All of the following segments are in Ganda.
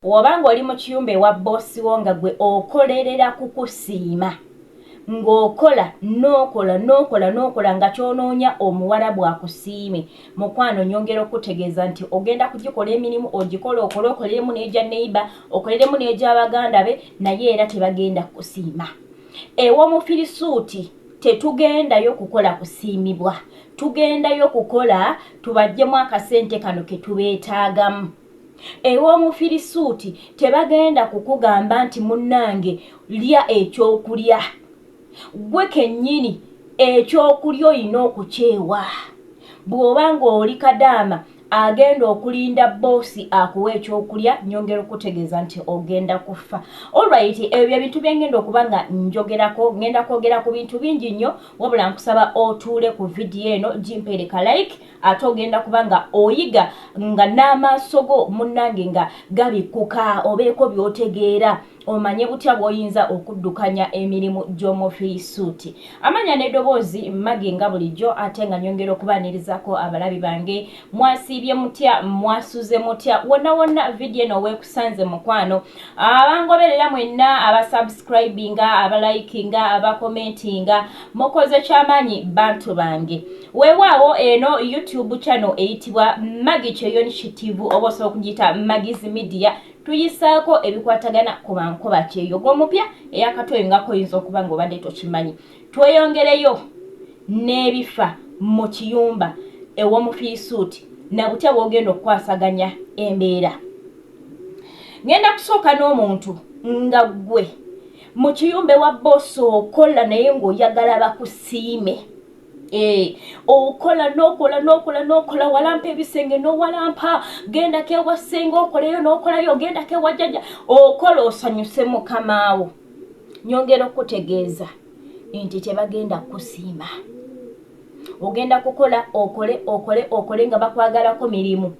Bw'oba ng'oli mu kiyumba ewa bboosi wo nga gwe okolerera kukusiima, ng'okola n'okola n'okola n'okola nga ky'onoonya Omuwarabu akusiime, mukwano nnyongera okukutegeeza nti ogenda kugikola emirimu ogikole okole okoleremu n'egya neighbour, okoleremu n'egya baganda be naye era tebagenda kukusiima. Ew'Omufirisuuti tetugendayo kukola kusiimibwa, tugendayo kukola tubaggyemu akasente kano ke tubeetaagamu. Ew'Omufirisuuti tebagenda kukugamba nti munnange lya ekyokulya. Ggwe kennyini ekyokulya olina okukyewa. Bw'oba ng'oli kadaama agenda okulinda bboosi akuwe ekyokulya, nnyongera okukutegeeza nti ogenda kufa. Alright, ebyo bye bintu bye ngenda okuba nga njogerako. Ngenda kwogera ku bintu bingi nnyo, wabula nkusaba otuule ku vidiyo eno, gimpeere ka like. Ate ogenda kuba nga oyiga nga n'amaaso go munnange nga gabikkuka, obeeko by'otegeera, omanye butya bw'oyinza okuddukanya emirimu gy'omufirisuuti. Amanya n'eddoboozi Maggie nga bulijjo, ate nga nyongera okubaanirizako abalabi bange. Mwasiibye mutya? Mwasuze mutya? Wonna wonna vidiyo eno weekusanze mukwano. Abangoberera mwenna, abasubscribinga, abalikinga, abakomentinga, mukoze kyamaanyi bantu bange. Weewaawo eno YouTube channel eyitibwa Maggie Kyeyo Initiative, oba osobola okugiyita Maggie's Media. Tuyisaako ebikwatagana ku bankuba kyeyo. Gwe omupya eyakatweyungako oyinza okuba ng'obadde tokimanyi. Tweyongereyo n'ebifa mu kiyumba ew'Omufirisuuti na butya bw'ogenda okukwasaganya embeera. Ngenda kusooka n'omuntu nga ggwe mu kiyumba ewa bboosi okola naye ng'oyagala bakusiime. Okola n'okola n'okola n'okola, walampa ebisenge n'owalampa, gendako ewa ssenga okoleyo n'okolayo, gendako ewa jjajja okola osanyuse mukamaawo. Nyongera okukutegeeza nti tebagenda kukusiima. Ogenda kukola okole okole okole nga bakwagalako mirimu,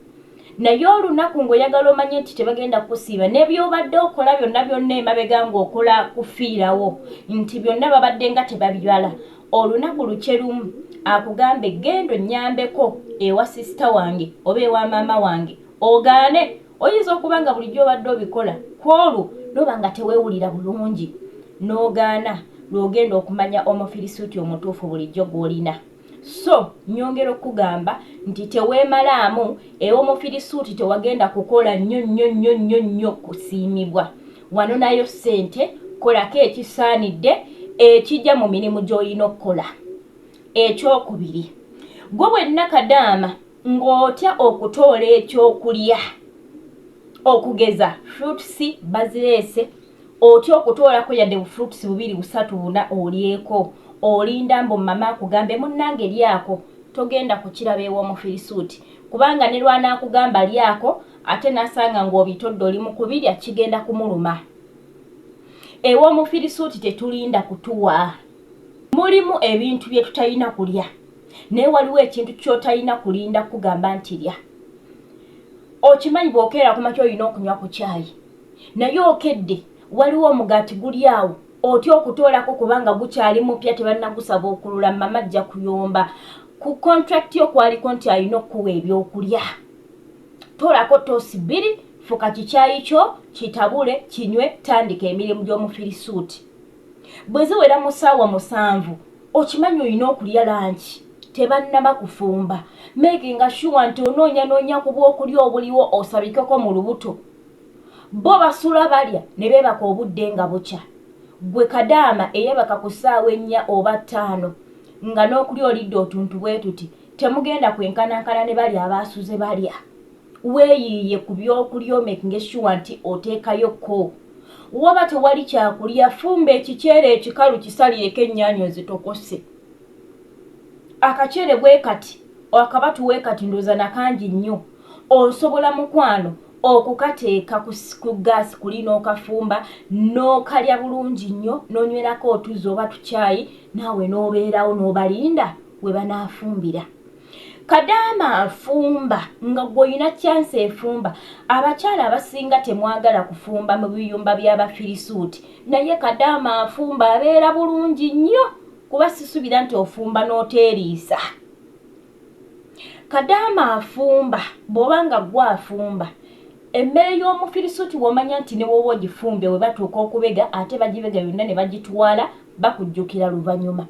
naye olunaku ng'oyagala omanye nti tebagenda kukusiima, ne by'obadde okola byonna byonna emabega ng'okola kufiirawo nti byonna babadde nga tebabibala, olunaku lukye lumu akugambe genda onnyambeko ewa sisita wange oba ewa maama wange, ogaane. Oyinza okuba nga bulijjo obadde obikola, ku olwo n'oba nga teweewulira bulungi n'ogaana, lw'ogenda okumanya Omufirisuuti omutuufu bulijjo gw'olina. So nnyongera okukugamba nti teweemalaamu, ew'Omufirisuuti tewagenda kukola nnyo nnyo nnyo nnyo nnyo kusiimibwa. Wano nayo ssente, kolako ekisaanidde ekijja mu mirimu gy'olina okukola. Ekyokubiri, gwe wenna kadaama ng'otya okutoola ekyokulya, okugeza fruits bazireese, otya okutoolako yadde bu fruits bubiri busatu buna olyeko, olinda mbu mama akugambe munnange lyako, togenda kukiraba ew'Omufirisuuti, kubanga ne lw'anaakugamba lyako ate n'asanga ng'obitodde oli mu kubirya, kigenda kumuluma. Ew'Omufirisuuti tetulinda kutuwa. Mulimu ebintu bye tutalina kulya, naye waliwo ekintu ky'otalina kulinda kugamba nti lya. Okimanyi bw'okeera ku makya olina okunywa ku caayi, naye okedde waliwo omugaati guli awo, otya okutoolako kubanga gukyali mupya tebannagusaba okulula, mama ajja kuyomba. Ku contract yo kwaliko nti alina okukuwa ebyokulya. Toolako toosi bbiri, fuka kikyayi kyo, kitabule, kinywe, tandika emirimu gy'Omufirisuuti. Bwe ziwera mu ssaawa 7, okimanyi olina okulya lanki, tebannaba kufumba. Makinga sure nti onoonyanoonya ku bw'okulya obuliwo osabikeko mu lubuto. Bo basula balya ne beebaka obudde nga bukya. Ggwe kadaama eyeebaka ku ssaawa 4 oba 5 nga n'okulya olidde otuntu bwe tuti, temugenda kwenkanankana ne bali abaasuze balya. Weeyiiye ku by'okulya omakinge sure nti oteekayo ko. Waba tewali kyakulya, fumba ekiceere ekikalu kisalireko ennyaanya ozitokose. Akaceere bwe kati, akabatu we kati ndowooza nakangi nnyo. Osobola mukwano okukateeka ku gaasi kuli n'okafumba n'okalya bulungi nnyo, n'onywerako otuzzi oba tukyayi, naawe n'obeerawo n'obalinda we banaafumbira. Kadaama afumba nga ggwe olina chance efumba. Abakyala abasinga temwagala kufumba mu biyumba by'Abafirisuuti, naye kadaama afumba abeera bulungi nnyo, kuba sisuubira nti ofumba n'oteeriisa. Kadaama afumba bw'oba nga ggwe afumba, Emmere y'Omufirisuuti w'omanya nti ne w'oba ogifumbye we batuuka okubega ate bagibega yonna ne bagitwala, bakujjukira luvannyuma.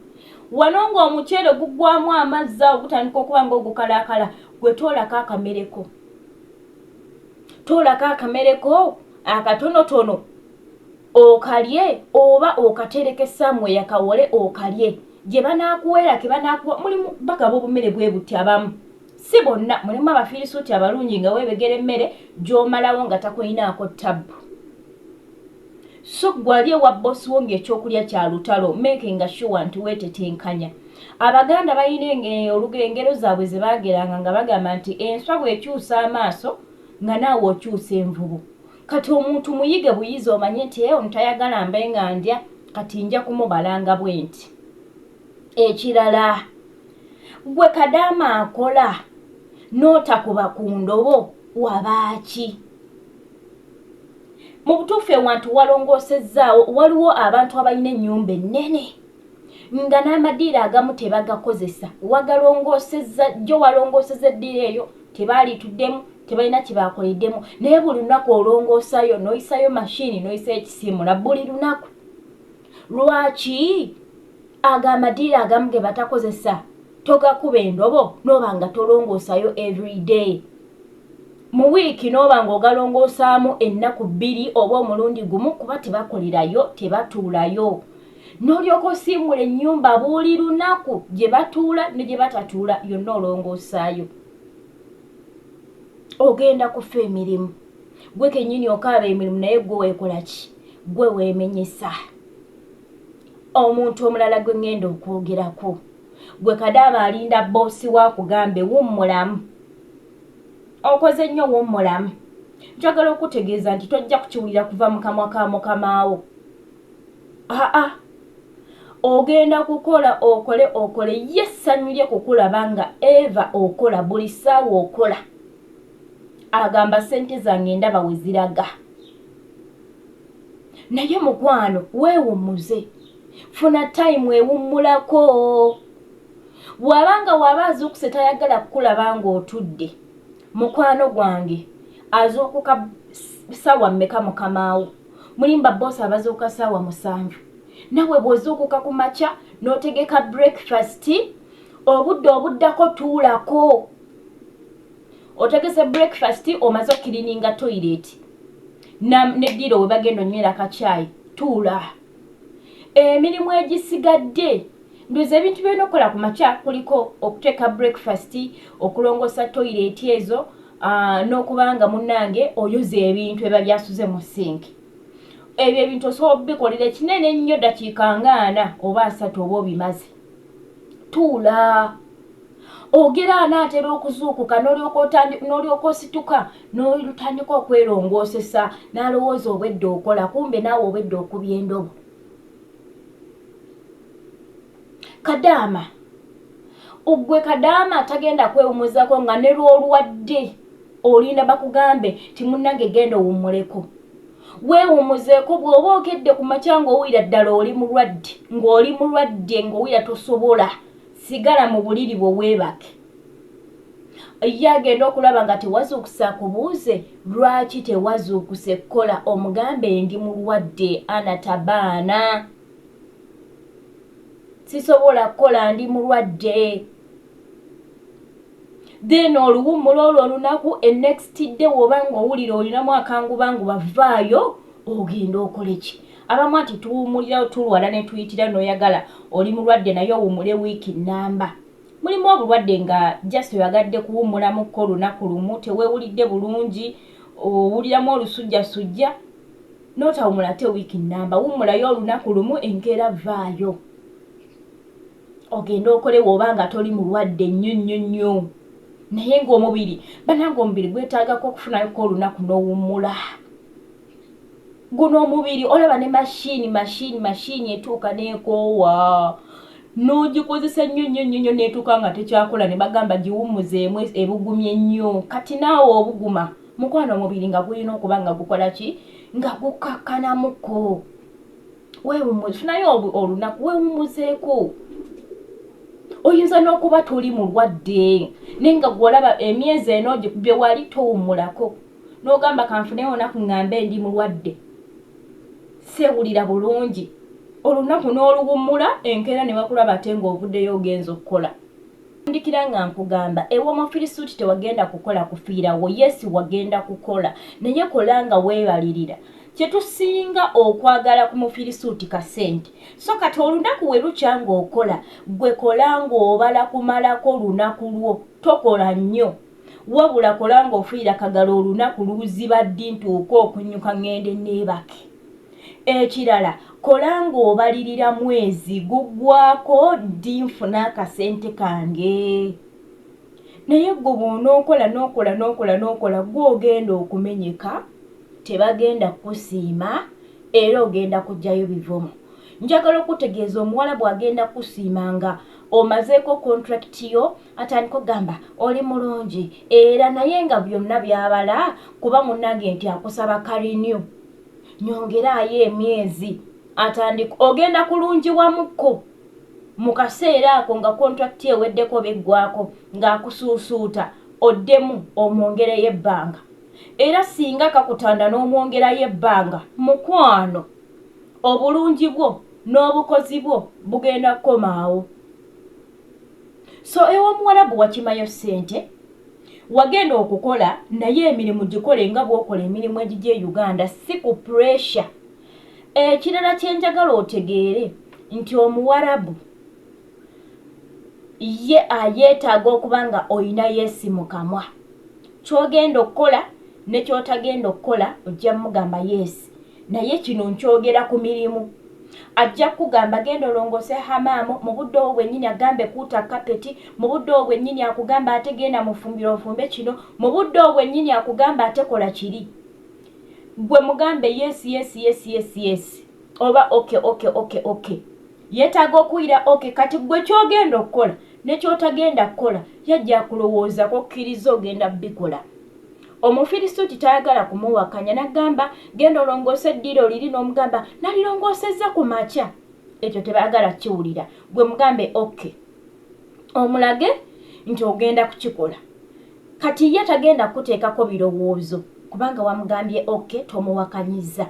Wano ng'omuceere guggwamu amazzi awo gutandika okuba ng'ogukalaakala, gwe toolako akamereko. Toolako akamereko akatonotono okalye oba okatereke somewhere kawole okalye. Gye banaakuweera ke banaakuwa mulimu bagaba obumere bwe buti abamu. Si bonna, mulimu Abafirisuuti abalungi nga weebegera emmere gy'omalawo nga takulinaako ttabbu. So ggwe ali ewa boss wo ng'ekyokulya kya lutalo, makinga sure nti weetetenkanya. Abaganda balina engero zaabwe ze baageranga nga bagamba nti enswa bw'ekyusa amaaso nga naawe okyusa envubu. Kati omuntu muyige buyizi omanye nti ee ono tayagala mbe nga ndya kati nja kumubalanga bwenti. Ekirala gwe kadaama akola n'otakuba ku ndobo wabaaki? Mu butuufu ewantu walongoosezzaawo waliwo abantu abalina ennyumba ennene nga n'amadiiro agamu tebagakozesa wagalongoosezza jjo walongooseza eddiiro eryo tebaalituddemu tebalina kye baakoleddemu naye buli lunaku olongoosayo n'oyisayo mashiini n'oyisayo ekisiimula buli lunaku. Lwaki ago amadiiro agamu ge batakozesa togakuba endobo n'oba nga tolongoosayo everyday? Mu wiiki n'oba ng'ogalongoosaamu ennaku bbiri oba omulundi gumu kuba tebakolerayo tebatuulayo. N'olyoka osiimuula ennyumba buli lunaku gye batuula ne gye batatuula yonna olongoosaayo. Ogenda kufa emirimu. Gwe kennyini okaaba emirimu naye gwe weekola ki? Gwe weemenyesa. Omuntu omulala gwe ŋŋenda okwogerako gwe kadaama alinda bboosi wo akugambe wummulamu. Okoze nnyo wummulamu. Njagala okutegeeza nti tojja kukiwulira kuva mu kamwa ka mukamaawo. Aa ogenda kukola okole okole ye ssanyu lye kukulaba nga Eva okola buli ssaawa okola. Agamba ssente zange ndaba we ziraga. Naye mukwano weewummuze. Funa tayimu ewummulako. Bw'aba nga w'aba azuukuse tayagala kukulaba ng'otudde, mukwano gwange azuukuka ssaawa mmeka mukamaawo? Mulimu babboosi abazuukuka ssaawa 7. Nawe bw'ozuukuka ku makya n'otegeka breakfast, obudde obuddako tuulako. Otegese breakfast omaze okukirininga toilet n'eddiiro we bagenda onywera kacaayi, tuula. Emirimu egisigadde ndowooza ebintu by'olina okukola ku makya kuliko okuteeka breakfast, okulongoosa toilet ezo n'okuba nga munnange oyoza ebintu ebiba byasuze mu sinki. Ebyo ebintu osobola obikolera ekinene ennyo ddakiika nga 40 oba 30 oba obimaze. Tuula. Ogera anaatera okuzuukuka n'olyoka osituka n'otandika okwerongoosesa n'alowooza obwedda okola kumbe naawe obwedda okubya endobo. Kadaama gwe kadaama tagenda kwewummuzaako nga ne lw'olwadde olinda bakugambe ti munnange genda owummuleko. Weewummuzeeko bw'oba okedde ku makya ng'owulira ddala oli mulwadde ng'oli mulwadde ng'owulira tosobola sigala mu buliri bwo weebake. Ye agenda okulaba nga tewazuukuse akubuuze lwaki tewazuukuse kukola omugambe ndi mulwadde ana tabaana. Sisobola kukola ndi mulwadde. Then oluwummula olwo olunaku e next day w'oba ng'owulira olinamu akangubanguba vaayo ogende okole ki? Abamu ati tuwummulirawo tulwala ne tuyitira n'oyagala oli mulwadde naye owummule wiiki nnamba. Mulimu obulwadde nga just oyagadde kuwummulamukko olunaku lumu teweewulidde bulungi owuliramu olusujjasujja n'otawummula ate wiiki nnamba wummulayo olunaku lumu enkeera vaayo. Ogende okole w'oba nga toli mulwadde nnyo nnyo nnyo naye ng'omubiri bannange omubiri gwetaagako okufunayoko olunaku n'owummula. Guno omubiri olaba ne mashiini mashiini mashiini etuuka n'ekoowa n'ogikozesa nnyo nnyo nnyo nnyo n'etuuka nga tekyakola ne bagamba giwummuzeemu ebugumye nnyo kati naawe obuguma mukwano omubiri nga gulina okuba nga gukola ki nga gukkakkanamuko. Weewummuze funayo olunaku weewummuzeeko. Oyinza n'okuba toli mulwadde naye nga gw'olaba emyezi eno ogikubye wali towummulako. N'ogamba kanfuneyo olunaku ŋŋambe ndi mulwadde, seewulira bulungi. Olunaku n'oluwummula, enkeera ne bakulaba ate ng'ovuddeyo ogenza okukola. Ndikira nga nkugamba ew'omufirisuuti tewagenda kukola kufiirawo. Yes, wagenda kukola, naye kola nga weebalirira. Kye tusinga okwagala ku mufirisuuti kasente. So kati olunaku we lukya ng'okola, gwe kola ng'obala kumalako lunaku lwo, tokola nnyo, wabula kola ng'ofiira kagalo olunaku luziba ddi ntuuke okunyuka ŋŋende neebake. Ekirala, kola ng'obalirira mwezi guggwako ddi nfune akasente kange. Naye ggwe bw'onookola n'okola n'okola n'okola, ggwe ogenda okumenyeka, tebagenda kukusiima era ogenda kuggyayo bivumo. Njagala okutegeeza omuwala bw'agenda kukusiima nga omazeeko contract yo, atandika okugamba oli mulungi era, naye nga byonna by'abala kuba munnange nti akusaba ka renew, nyongeraayo emyezi, atandika ogenda kulungiwamukko mu kaseera ako nga contract eweddeko beggwako, ng'akusuusuuta oddemu omwongereyo ebbanga. Era singa kakutanda n'omwongerayo ebbanga, mukwano, obulungi bwo n'obukozi bwo bugenda kukomaawo. So ew'omuwarabu wakimayo ssente, wagenda okukola, naye emirimu gikole nga bw'okola emirimu egijja e Uganda, si ku pressure. Ekirala kyenjagala otegeere nti omuwarabu ye ayeetaaga okuba nga oyina yes mu kamwa. Ky'ogenda okukola ne ky'otagenda okukola ojja mugamba yes. Naye kino nkyogera ku mirimu. Ajja kukugamba genda olongoose hamaamu, mu budde obwo bwennyini agambe kuuta kapeti, mu budde obwo bwennyini akugamba ate genda mufumbiro ofumbe kino, mu budde obwo bwennyini akugamba ate kola kiri. Gwe mugambe yes, yes, yes, yes, yes, oba okay, okay, okay, okay. Yeetaaga okuwulira okay. Kati gwe ky'ogenda okukola ne ky'otagenda kukola yajja kulowoozako okkiriza ogenda bikola. Omufirisuuti tayagala kumuwakanya, n'agamba genda olongoose eddiiro liri, n'omugamba nalirongoosezza ku makya. Ekyo tebaagala kiwulira. Gwe mugambe okay, omulage nti ogenda kukikola. Kati ye tagenda kukuteekako birowoozo kubanga wamugambye okay, tomuwakanyiza.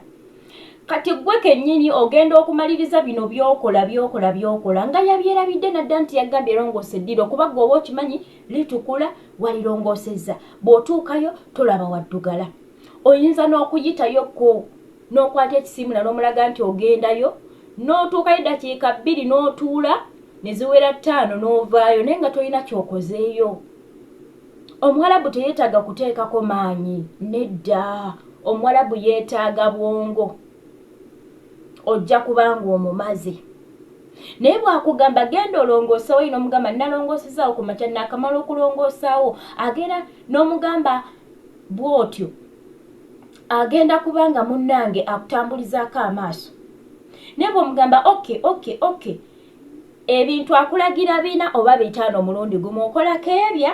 Kati gwe kennyini ogenda okumaliriza bino by'okola by'okola by'okola nga yabyerabidde nadda nti yagambye longoose eddiiro, kuba gwe oba okimanyi litukula walirongoosezza. Bw'otuukayo tolaba waddugala, oyinza n'okuyitayokko n'okwata ekisiimula n'omulaga nti ogendayo, n'otuukayo eddakiika 2 n'otuula ne ziwera 5 n'ovaayo, naye nga tolina ky'okozeeyo. Omuwalabu teyeetaaga kuteekako maanyi, nedda. Omuwalabu yeetaaga bwongo, ojja kubanga omumaze. Naye bw'akugamba genda olongoosewo, n'omugamba nalongoosezaawo ku makya, naakamala okulongoosaawo, agenda n'omugamba bw'otyo, agenda kubanga munnange akutambulizaako amaaso. Naye bw'omugamba okay, okay, okay, ebintu akulagira 4 oba 5 omulundi gumu, okolako ebya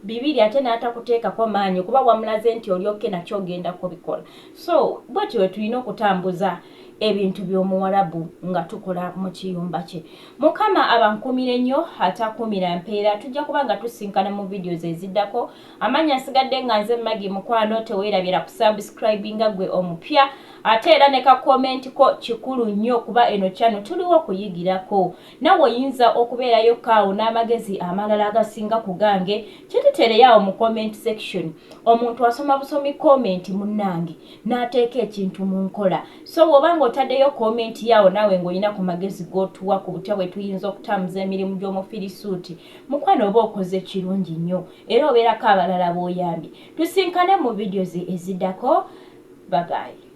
2 ate n'atakuteekako maanyi kuba wamulaze nti oli okay nakyo ogenda kubikola. So bwetyo bwe tulina okutambuza ebintu by'omuwarabu nga tukola mu kiyumba kye. Mukama abankumire nnyo, atakumira mpeera. Tujja kuba nga tusinkana mu videos eziddako. Amanya nsigadde nga nze Maggie mukwano, teweerabira kusubscribinga gwe omupya, ate era ne ka comment ko kikulu nnyo kuba eno channel tuliwo kuyigirako. Nawe oyinza okubeerayo kaawo n'amagezi amalala agasinga ku gange, kituteereyo mu comment section. Omuntu asoma busomi comment munnange n'ateeka ekintu mu nkola. So bw'oba ng'otaddeyo comment yaawo naawe ng'olina ku magezi g'otuwa ku butya bwe tuyinza okutambuza emirimu gy'omufirisuuti, mukwano oba okoze kirungi nnyo era obeerako abalala b'oyambye. Tusinkane mu videos eziddako. Bye bye.